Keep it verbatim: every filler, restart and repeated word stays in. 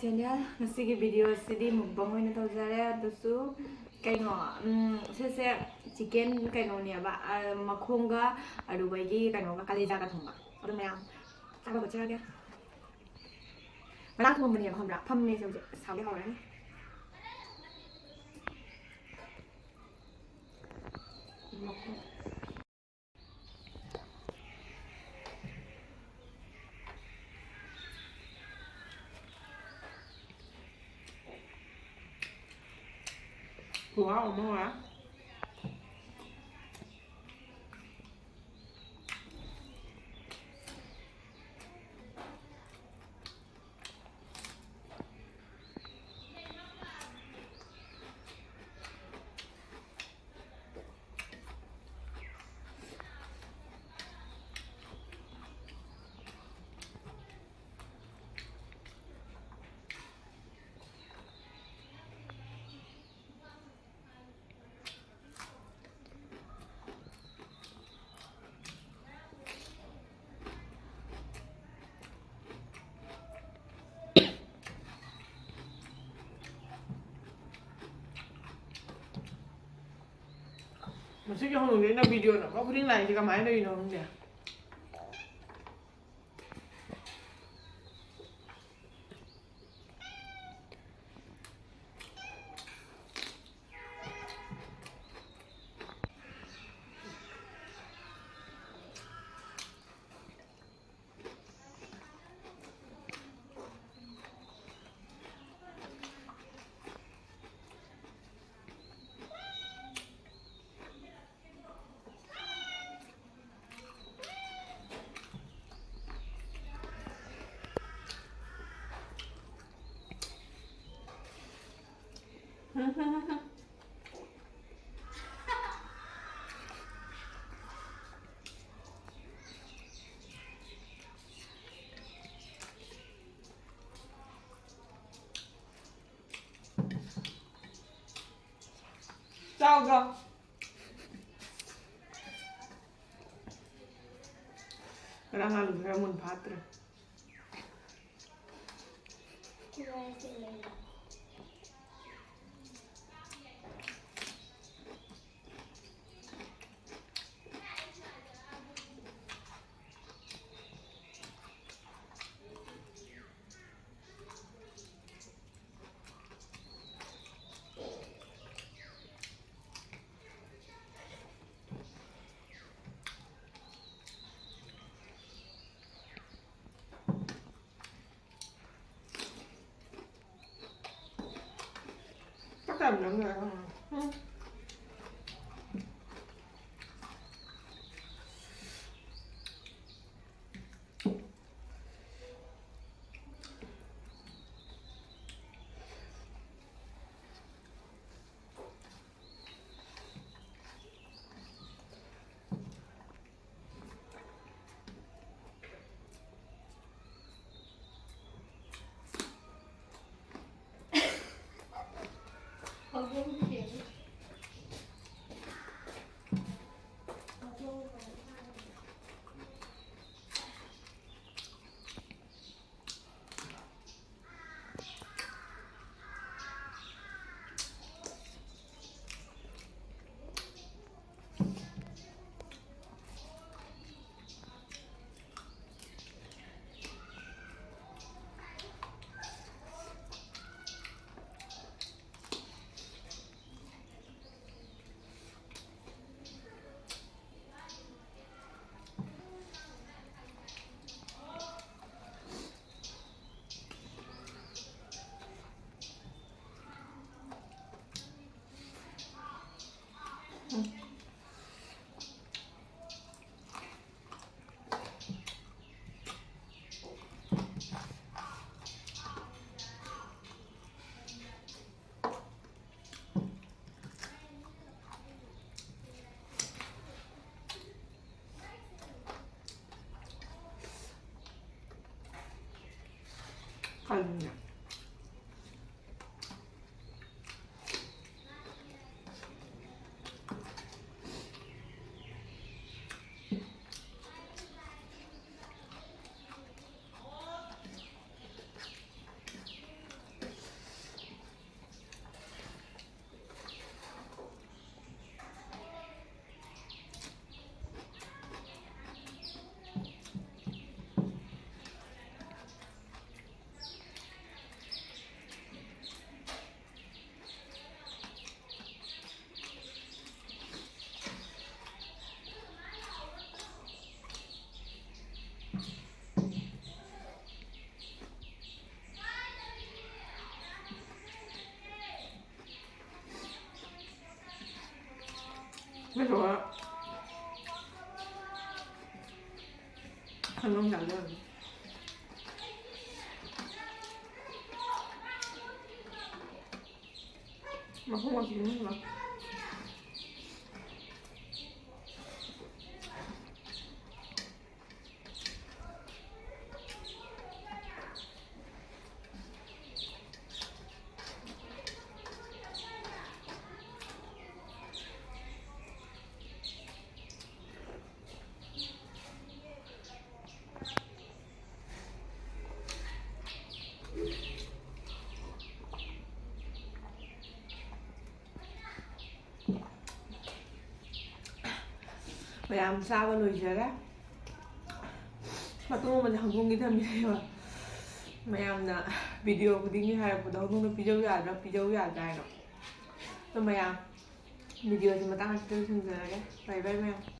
Channel, ꯉꯁꯤꯒꯤ video ꯁꯤꯗꯤ mukbang ꯑꯣꯏꯅ ꯇꯧꯖꯔꯦ꯫ ꯑꯗꯨꯁꯨ ꯀꯩꯅꯣ, ꯎꯝ, ꯁꯤꯁꯦ chicken ꯀꯩꯅꯣꯅꯦꯕ, ꯑ, ꯃꯈꯣꯡꯒ ꯑꯗꯨꯒ ꯀꯩꯅꯣꯒ ꯀꯥꯂꯦꯖꯥꯒ ꯊꯣꯡꯕ꯫ ꯑꯗꯨ ꯃꯌꯥꯝ ꯆꯥꯕ ꯍꯧꯒꯠꯆꯔꯒꯦ꯫ ꯉꯔꯥꯡ ꯊꯣꯡꯕꯅꯦꯕ, ꯈꯪꯕ꯭ꯔꯥ? ꯐꯝꯃꯦ ꯁꯤ ꯍꯧꯖꯤꯛ꯫ ꯁꯥꯎꯗꯤ ꯍꯧꯔꯅꯤ꯫ ꯈꯨꯍꯥꯎ ꯑꯃ꯫ ꯃꯁꯤꯒꯤ ꯍꯧꯅꯕꯤꯅ video ꯅꯝꯕ ꯈꯨꯗꯤꯡ ꯂꯥꯛꯏꯁꯦ ꯀꯃꯥꯏꯅ ꯇꯧꯔꯤꯅꯣ ꯈꯪꯗꯦ꯫ ꯆꯥꯎꯗ꯭ꯔꯣ? ꯉꯔꯥꯡ ꯑꯂꯨ ꯈꯔ ꯃꯨꯟ ꯐꯥꯠꯇ꯭ꯔꯦ꯫ ꯆꯥꯛ ꯆꯥꯕ ꯅꯪ ꯂꯣꯏꯔꯦ ꯍꯪꯉꯣ꯫ ꯎꯝ꯫ ꯀꯩꯗꯧꯔ? ꯍꯪꯉꯝ ꯆꯥꯖꯕꯅꯤ꯫ ꯃꯈꯣꯡ ꯃꯈꯣꯡ ꯃꯈꯣꯡ꯫ ꯃꯌꯥꯝ ꯆꯥꯕ ꯂꯣꯏꯖꯔꯦ꯫ ꯃꯇꯨꯝ ꯑꯃꯗꯤ ꯍꯧꯗꯣꯡꯒꯤ ꯊꯝꯕꯤꯔꯦꯕ꯫ ꯃꯌꯥꯝꯅ video ꯈꯨꯗꯤꯡꯒꯤ ꯍꯥꯏꯔꯛꯄꯗꯣ, "ꯍꯧꯗꯣꯡꯗ ꯄꯤꯖꯧ ꯌꯥꯗ꯭ꯔꯥ, ꯄꯤꯖꯧ ꯌꯥꯗ꯭ꯔꯥ?" ꯍꯥꯏꯅ꯫ ꯑꯗꯣ ꯃꯌꯥꯝ, video ꯁꯤ ꯃꯇꯥꯡ ꯑꯁꯤꯗ ꯂꯣꯏꯁꯤꯟꯖꯔꯒꯦ꯫ Bye bye ꯃꯌꯥꯝ꯫